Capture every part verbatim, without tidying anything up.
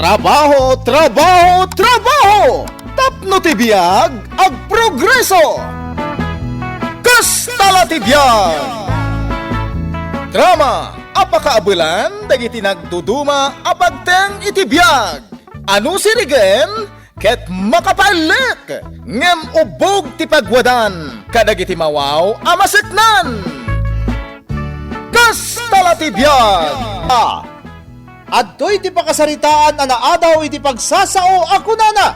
Trabaho, trabaho, trabaho! Tapno ti biag, agprogreso! Kasta la ti biag! Drama a pakaabelan dagiti nagduduma a pagteng iti biag. Ano sirigen ket makapaellek, ngem ubbog ti pagwadan kadagiti mawaw a maseknan. Kasta la ti biag! A, adtoy ti pakasaritaan a naadaw iti pagsasao a kunana,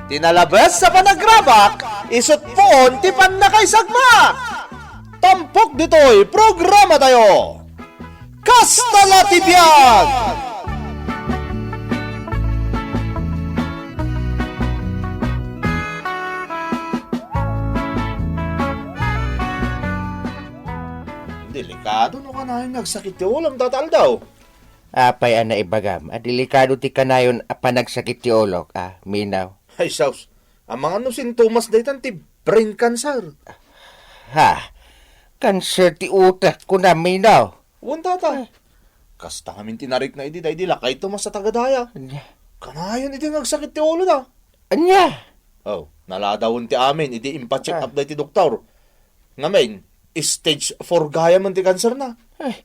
"Ti nalabes a panagrabak, isut' puon ti pannakaisagmak." Tampok ditoy programatayo. Kasta la ti biag! Delikado no kanayon nga agsakit ti ulom, Tata Aldaw. Apay a naibagam a delikado ti kanayon a panagsakit ti ulok, a, Minaw? Ay, sus. Amangan no sintomas daytan ti brain cancer. Ha? Kanser ti utek, kuna, Minaw? Wen, Tata. Kasta ngamin ti narikna idi daydi lakay Tomas a taga daya. Ania? Kanayon idi nga agsakit ti ulona. Ania? Oh, naladawen ti amin idi impacheck up daydi doktor. Ngamin, stage four gayam ti kanserna. Ay,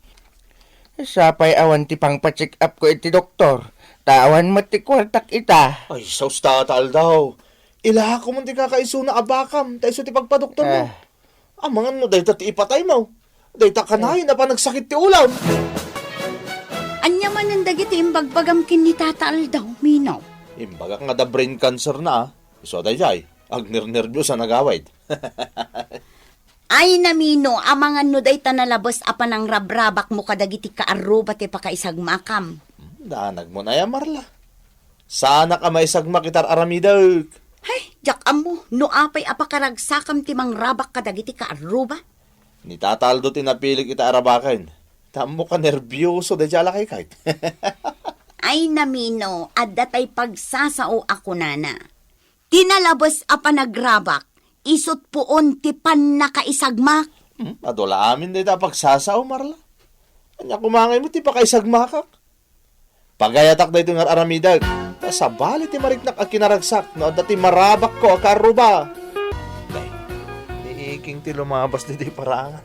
sapay awan ti pangpacheck up ko iti doktor, ta awan met ti kuartak ita. Ay, sus, Tata Aldaw. Ilakom ti kakaisuna a bakam, ta isu ti pagpadoktormo. Ah. Amangan no dayta ti ipataymo. Dayta kanayon a panagsakit ti ulom. Ania manen dagiti imbagbagam ken ni Tata Aldaw, Minaw? Imbagak nga adda brain cancer na, a. Isu a daydiay, agnernerbios a nagawid. Ay, namino, amangan no dayta nalabes a panangrabrabakmo kadagiti kaarruba ti pakaisagmakam. Hmm, danagmo na ya, Marla. Saanak a maisagmak ita ar-aramidek. Hay, diak ammo no apay a pakaragsakam ti mangrabak kadagiti kaarruba. Ni Tata Aldo ti napilik ita arabaken. Ta ammok a nerbioso daydiay a lakaykayo. Ay, namino, adda tay pagsasao a kunana, "Ti nalabes a panagrabak, isut' puon ti pannakaisagmak." Hmm, adu la amin dayta a pagsasao, Marla. Ania koma ngay met ti pakaisagmakak? Pagayatak daytoy nga ar-aramidek. Ta sabali ti mariknak a kinaragsak no adda ti marabakko a kaarruba. Day, ni Iking ti lumabas ditoy paraangan.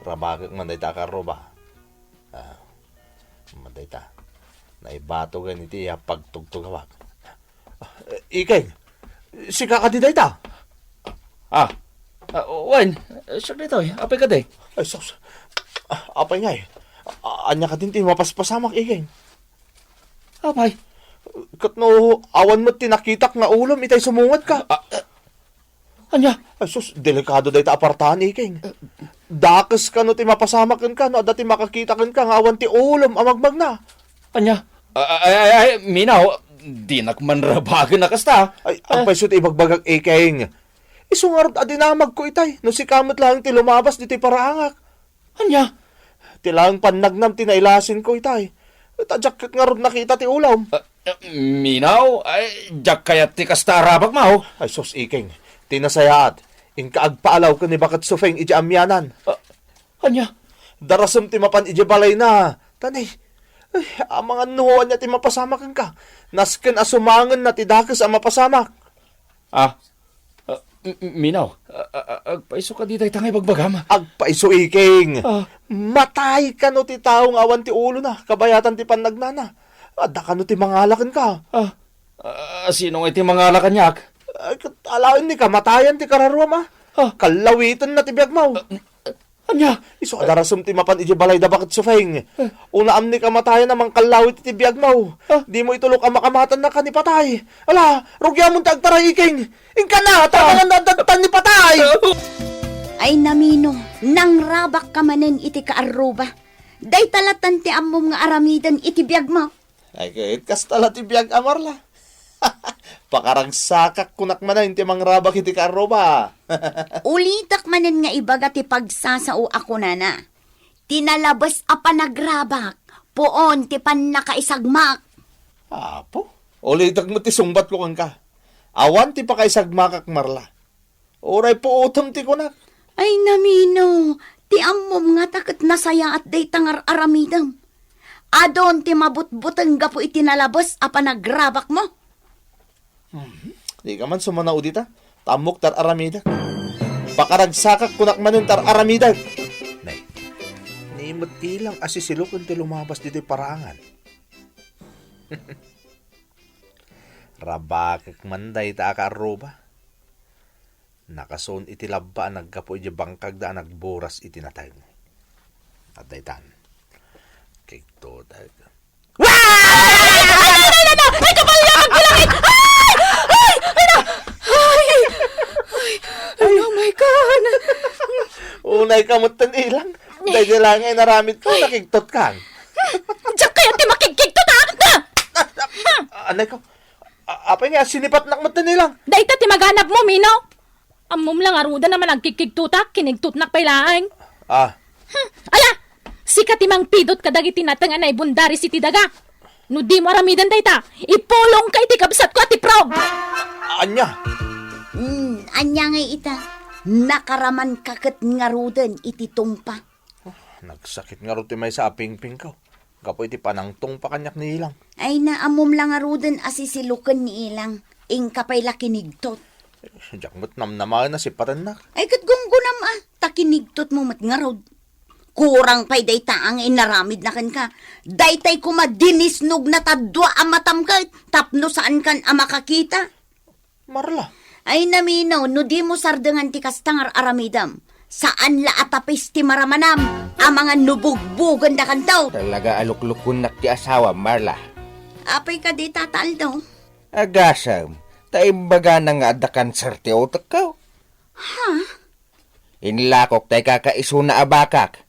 Rabakek man dayta a kaarruba. Ah, man dayta. Naibatogen iti iya pagtugtugawak. Ah, Iking, sika kadi dayta? Ah, ah, wen, siak daytoy. Apay kadi? Ay, sus. Ah, apay ngay? A-, ania kadin ti mapaspasamak, Iking? Apay? Ket no awan met ti nakitak nga ulom itay sumungadka. Ah, ah, ania? Ay, sus, delikado dayta a partaan, Iking. Dakes kano ti mapasamak kenka no adda ti makakita kenka nga awan ti ulom a magmagna. Ania? Ay, ay, ay, ay, Minaw, dinak man rabagen a kasta. Ay, agpayso ti ibagbagak, Iking. Isu ngarud a dinamagko itay, no sika met laeng ti lumabas ditoy paraangak. Ania? Ti laeng pannagnam ti nailasinko itay. Ta diak ket ngarud nakita ti ulom. Ah, ah, Minaw, ay, diak kayat ti kasta a rabakmo. Ay, sus, Iking. Ti nasayaat, inka agpaalaw ken ni Baket Sufeng idiay amianan. Ah, ania? Darasem ti mapan idiay balayna. Tani, ay, amangan no ania ti mapasamak kenka. Nasken a sumangenna ti dakes a mapasamak. Ah, ah, M-, M-, Minaw, ah, ah, ah, agpayso kadi dayta nga ibagbagam? Agpayso, Iking. Ah. Matay kano ti tao nga awan ti ulona, kabayatan ti pannagnana. Adda kano ti mangala kenka. Ah, ah, sino nga iti mangala kaniak? Ay, ket alaen ni kamatayan ti kararuam, a. Ah. Kallawitenna ti biagmo. Ah, Ania? Isu a darasem ti mapan idiay balay da Baket Sufeng. Eh. Unaam ni kamatayan a mangkallawit iti biagmo. Ah. Dimo itulok a makamatanna ken ni patay. Ala, rugiamon ti agtaray, Iking. Inkana, ta amangan na adda ni patay. Ay, namino, nangrabakka manen iti kaarruba. Dayta lattan ti ammom nga aramiden iti biagmo. Ay, ket kasta la ti biag a Marla. Pakaragsakak kunak manen ti mangrabak iti kaarruba. Ulitek manen nga ibaga ti pagsasao a kunana, "Ti nalabes a panagrabak, puon ti pannakaisagmak." Apo, ulitek met ti sungbatko kenka. Awan ti pakaisagmakak, Marla. Uray puotem ti kunak. Ay, namino, ti ammom ngata ket nasayaat dayta nga ar-aramidem. Adun ti mabutbuteng gapu iti nalabes a panagrabakmo. Hmm, di ka man sumanaw dita. Ta ammok ti ar-aramidek. Pakaragsakak kunak manen ti ar-aramidek. Nay, ni met ilang a sisiluken ti lumabas ditoy paraangan. Rabakek man dayta a kaarruba. Nakasuon iti labba a naggapu iti bangkagda a nagburas iti nateng. At daytan, kigtutag. Ay, ay, ay, ay, ay, ay, ay, kapalya, magbilangit! Ay! Ay! Ay! Ay! Ay! Ay! Ay! Oh my God! Unay ka met ten ilang. Daydi lang nga inaramid ko, nakigtot kan. Diak kayat ti makigkigtot, ha? Ah! Anay ko, a-, apay nga sinipatnak met ten ilang? Dayta ti maganabmo, Mino. Ammom la ngaruden a managkigkigtotak, kinigtotnak pay laeng. Ah. Hmm, ala! Sika ti mangpidot kadagiti nateng a naibundaris iti daga. No dimo aramiden dayta, ipulongka iti kabsatko a tiprog! Ania? Hmm, ania ngay ita? Nakaramanka ket ngaruden iti tungpa. Nagsakit ngarud ti maysa a pingpingko gapu iti panangtungpa kaniak ni Ilang. Ay, naammom la ngaruden a sisiluken ni Ilang. Inka pay la kinigtot. Diak met namnamaen a sipatennak. Ay, ket gunggunam a, ta kinigtotmo met ngarud. Kurang pay dayta a nga inaramidna kenka. Daytay koma dinisnogna ta dua a matam ket tapno saankan a makakita. Marla. Ay, Mino, no dimo sardengan ti kasta nga ar-aramidem, saan la a tapis ti maramanam, amangan no bugbogendakanto. Talaga a luklukonnak ti asawam, Marla. Apay kadi, Tata Aldo? Agasem, ta imbagana nga adda kanser ti utekko. Ha? Inlakok tay kakaisuna a bakak,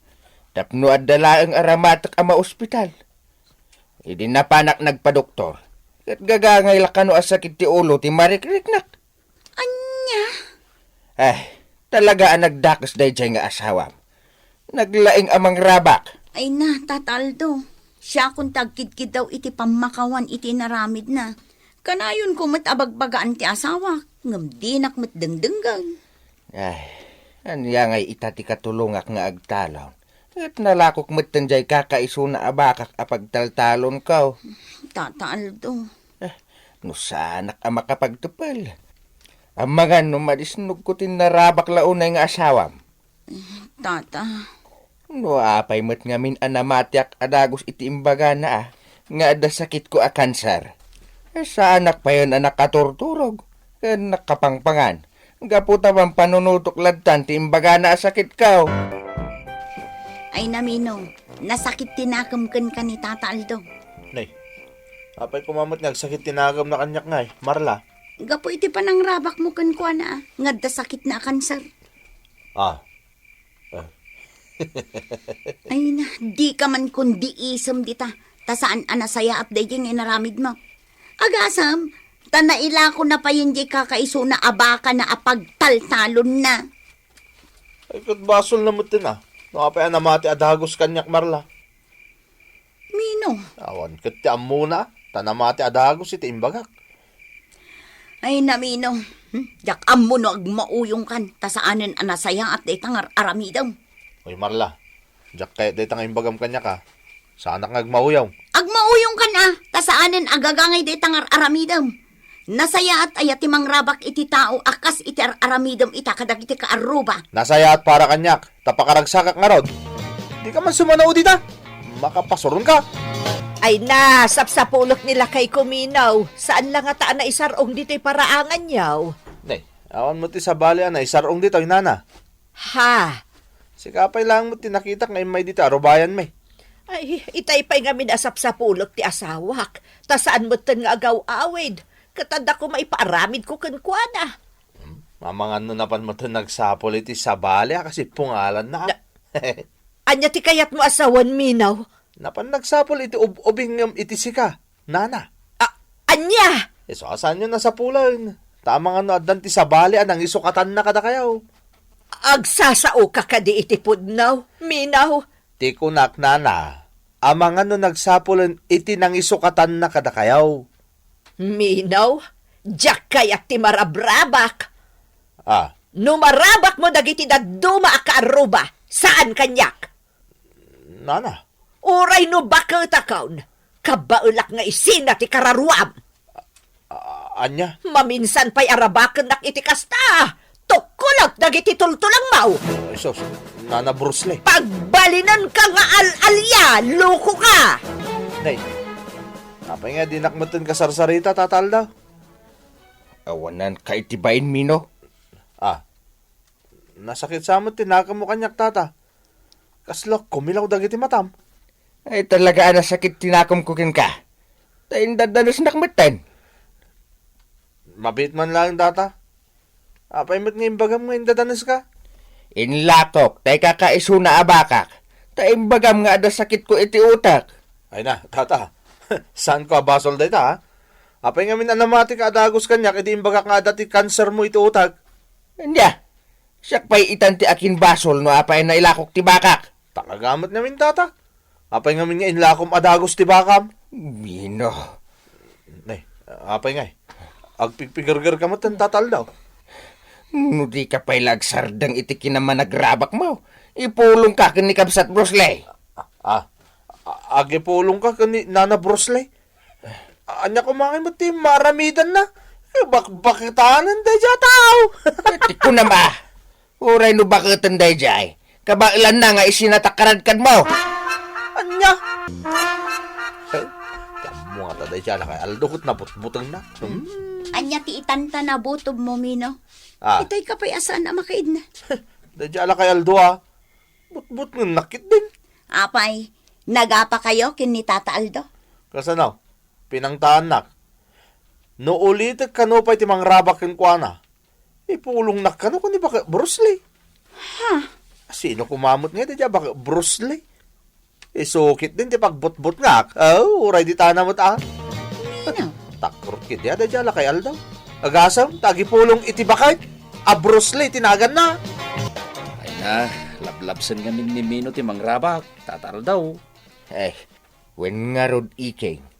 tapno adda laeng a ramatek a maospital. Idi napanak nagpadoktor, ket gagangay la kano a sakit ti ulo ti marikriknak. Ania? Eh, talaga a nagdakes daydiay nga asawam. Naglaing a mangrabak. Ay na, Tata Aldo. Siakon ti agkidkiddaw iti pammakawan iti inaramidna. Kanayonko met a bagbagaan ti asawak, ngem dinak met dengdenggen. Ay, ania ngay ita ti katulongak nga agtalon? Ket nalakok metten diay kakaisuna a bakak a pagtaltalonko. Tata Aldo. Eh, no saanak a makapagtepel. Amangan no madisnogko ti narabak la unay nga asawam. Tata. No apay met ngamin a namatiak a dagus iti imbagana a, nga adda sakitko a kanser. Eh, saanak payen a nakaturturog ken nakapangpangan. Gapu ta pampanunotok ladtan ti imbagana a sakitko. Ay, Mino, nasakit ti nakem kenka ni Tata Aldo. Nay, apay koma met nga agsakit ti nakemna kaniak ngay, Marla? Gapu iti panangrabakmo kenkuana, nga adda sakitna a kanser. Ah. Ah. Ay na, dika man kundi isem dita, ta saan a nasayaat daydi nga inaramidmo. Agasem, ta nailakona payen diay kakaisuna a bakana a pagtaltalonna. Ay, ket basolna metten a, no apay a namati a dagus kaniak, Marla. Mino. Awan ket ti ammona, ta namati a dagus iti imbagak. Ay, Mino. Hmm? Diak ammo no agmauyongkan, ta saanen a nasayaat dayta nga ar-aramidem. Oy, Marla, diak kayat dayta nga imbagam kaniak a. Saanak nga agmauyong. Agmauyongkan a, ta saanen a gagangay dayta nga ar-aramidem. Nasayaat aya ti mangrabak iti tao a kas iti ar-aramidem ita kadagiti kaarruba? Nasayaat para kaniak, ta pakaragsakak ngarud. Dika man sumanaw dita. Makapasuronka. Ay na, sapsapulek ni lakayko, Mino. Saan la ngata a naisar-ong ditoy paraanganyo? Nay, awan met ti sabali a naisar-ong ditoy, nana. Ha? Sika pay laeng met ti nakitak nga immay ditoy a rubayanmi. Ay, itay pay ngamin a sapsapulek ti asawak, ta saan metten nga agaw-awid, ket adda koma ipaaramidko kenkuana. Hmm, amangan no napan metten nagsapul iti sabali a kas ipungalanna. Na-, ania ti kayatmo a sawen, Mino? Napan nagsapul iti ub-ubing ngem iti sika, nana. A-, ania? Isu a saanyo nasapulen. Ta amangan no addan ti sabali a nangisukatanna kadakayo. Agsasaoka kadi iti pudno, Mino? Ti kunak, nana, amangan no nagsapulen iti nangisukatanna kadakayo. Mino, diak kayat ti marabrabak. Ah. No marabakmo dagiti dadduma a kaarruba, saan kaniak. Nana, Uray no baketakon, kabaelak nga isina ti kararuam. A-, ania? Maminsan pay a rabakennak iti kasta. Tukkolek dagiti tultulangmo. Ay, sus, Nana Bruce Lee. Pagbalinenka nga al-alia, loko ka! Nay, apay nga dinak metten kasarsarita, Tata Aldaw? Awananka iti bain, Mino. Ah, nasakit sa met ti nakemmo kaniak, Tata. Kasla kumilaw dagiti matam. Ay, talaga a nasakit ti nakemko kenka. Ta indadanesnak metten. Mabiit man laeng, Tata. Apay met nga imbagam nga indadaneska? Inlakok, tay kakaisuna a bakak. Ta imbagam nga adda sakitko iti utek. Ay na, Tata. Saanko a basol dayta, ha? Apay ngamin a namatika a dagus kaniak idi imbagak nga adda ti kansermo iti utek? Ania? Siak pay itan ti akinbasol no apay a nailakok ti bakak. Talaga met ngamin, Tata. Apay ngamin nga inlakom a dagus ti bakam? Mino. Nay, apay ngay? Agpigpigergerka met, Tata Aldaw. No dika pay la agsardeng iti kinamanagrabakmo, ipulongka ken ni Kabsat Bruce Lee. Ah, ah, agipulongka ken ni Nana Bruce Lee? Ania koma ngay met ti maaramidanna? Bakbaketanen daydiay a tao. Ti kunam a, uray no baketen daydiay, kabaelanna nga isina ti karadkadmo. Ania? Ay, kammo ngata daydiay a lakay Aldo ket nabutbutengna. Hmm? Ania ti itanta nabutobmo, Mino? Ah. Itay ka pay a saan a makaidna. Daydiay a lakay Aldo, ah. Butbutngennak ketdin. Apay, nagapakayo ken ni Tata Aldo? Kasano? Pinangtaannak. No ulitek kano pay ti mangrabak kenkuana, ipulongnak kano ken ni Baka Bruce Lee. Ha? Sino koma met nga daydiay a Baka Bruce Lee? Isu ketdin ti pagbutbutngak. Oh, uray ditana met a. Nino? Takrot ketdi a daydiay a lakay Aldaw. Agasem, ta agipulong iti baket a Bruce Lee ti naganna. Ay na, lablabsen ngamin ni Mino ti mangrabak, Tata Aldaw. Eh, wen ngarud, Iking.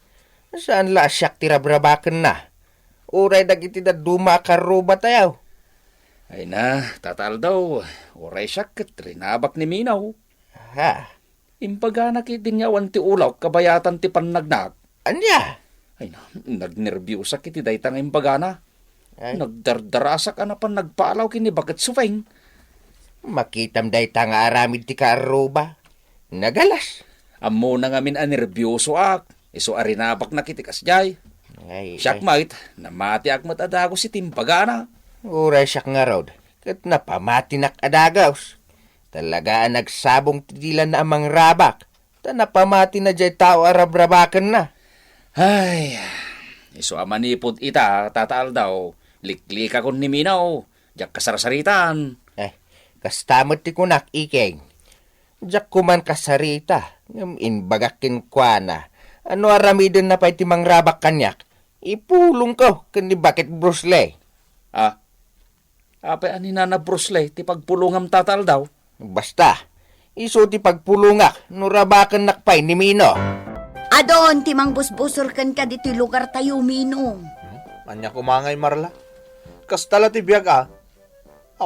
Saan la a siak ti rabrabakenna? Uray dagiti dadduma a karrubatayo. Ay na, Tata Aldaw, uray siak ket rinabak ni Mino. Ha? Imbagana ketdin nga awan ti ulawko kabayatan ti pannagnak. Ania? Ay na, nagnerbiosak iti dayta nga imbagana. Ay. Nagdardarasak a napan nagpaalaw ken ni Baket Supeng. Makitam dayta nga aramid ti kaarruba. Nagalas. Ammona ngamin a nerbiosoak. Isu a rinabaknak iti kasdiay. Ay, siak ay. Met, namatiak met a dagus iti imbagana. Uray siak ngarud, ket napamatinak a dagus. Talaga a nagsabong ti dilanna a mangrabak, ta napamatina diay tao a rabrabakenna. Ay, isu a manipud ita, Tata Aldaw, liklikakon ni Mino, diak kasarsaritan. Eh, kasta met ti kunak, Iking. Diak koman kasarita, ngem imbagak kenkuana a no aramidenna pay ti mangrabak kaniak, ipulongko ken ni Baket Bruce Lee. Ah, apay a ni Nana Bruce Lee ti pagpulongam, Tata Aldaw? Basta, isu ti pagpulongak no rabakennak pay ni Mino. Adun ti mangbusbusor kenka ditoy lugartayo, Mino. Hmm? Ania koma ngay, Marla? Kasta la ti biag a.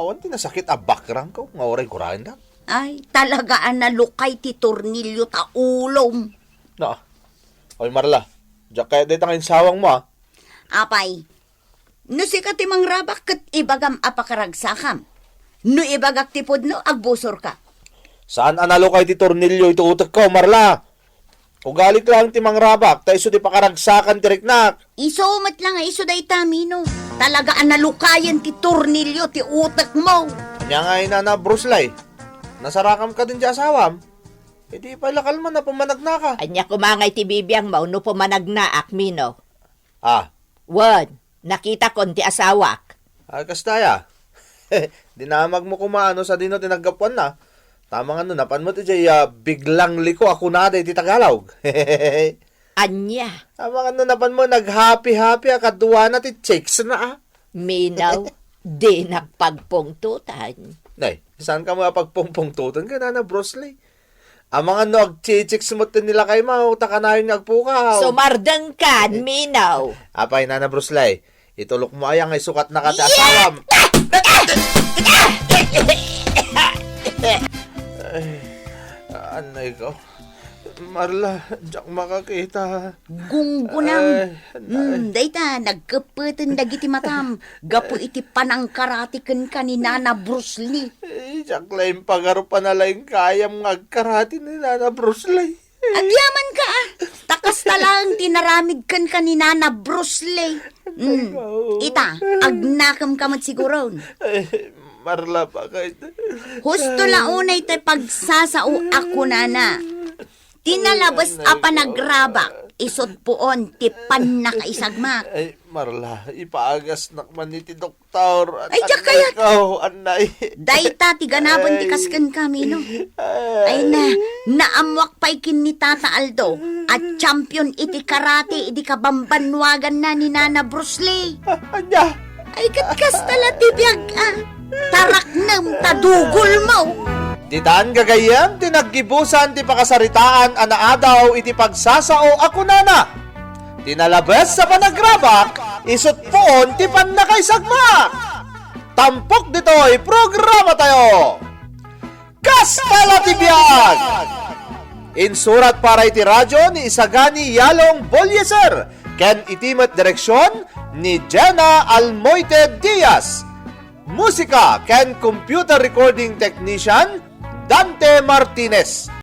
Awan ti nasakit a bakrangko nga uray guraendak. Ay, talaga a nalukay ti tornilio ta ulom. Na. Oy, Marla, diak kayat dayta nga insawangmo, a. Apay, no sika ti mangrabak ket ibagam a pakaragsakam. No ibagak ti pudno, agbusorka. Saan a nalukay ti tornilio iti utekko, Marla? Ugalik laeng ti mangrabak, ta isu ti pakaragsakan ti riknak. Isu met la nga isu dayta, Mino. Talaga a nalukayen ti tornilio ti utekmo. Ania ngay, Nana Bruce Lee? Nasarakam kadin ti asawam? Idi pay la kalman a pumanagnaka. Ania koma ngay ti bibiangmo no pumanagnaak, Mino? Ah. Wen, nakitakon ti asawak. Ay, kasta aya. Dinamagmo koma no sadino ti naggapuanna. Amangan no napan met idiay, ah, biglang liko a kunada iti Tagalog. Ania? Amangan no napan met naghappy-happy a kaduana ti chicks na, ah. Mino, dinak pagpungtotan. Nay, saan ka mo a pagpungpungtotan ken Nana Bruce Lee? Amangan no agchichiks met ti nilakaymo, ta kanayon nga agpukaw. Sumardengkan, Mino. Apay, Nana Bruce Lee, itulokmo aya nga isukatnaka ti asawam? Ay, anay ko. Marla, diak makakita. Gunggunam. Ay, anay. Hmm, dayta, nagkeppeten dagiti matam gapu iti panangkarati kenka ni Nana Bruce Lee. Eh, diak la impagarup a nalaing kayam nga agkarati ni Nana Bruce Lee. Agyamanka, ah. Ta kasta laeng ti naramid kenka ni Nana Bruce Lee. Hmm. Ita, agnakemka met siguron. Ay, Marla, bakit? Husto la unay ti pagsasao a kunana. Ti nalabes a panagrabak, isut puon ti pannakaisagmak. Ay, Marla, ipaagasnak man iti doktor. Ay, diak kayat. Ikaw, anay. Dayta ti ganaben ti kasken kami, no? Ay na, naammuak pay ken ni Tata Aldo, a champion iti karate idi kabambannuaganna ni Nana Bruce Lee. Anya? Ay, ket kasta la ti biag, ah. Taraknem ta dugolmo. Ditan gagayyem ti naggibusan ti pakasaritaan a naadaw iti pagsasao a kunana, "Ti nalabes a panagrabak, isut puon ti pannakaisagmak." Tampok ditoy programa tayo. Kasta la ti biag! Insurat para iti radio ni Isagani Yalong Bolieser ken iti met direksion ni Jenna Almoite Diaz. Musika ken computer recording technician, Dante Martinez.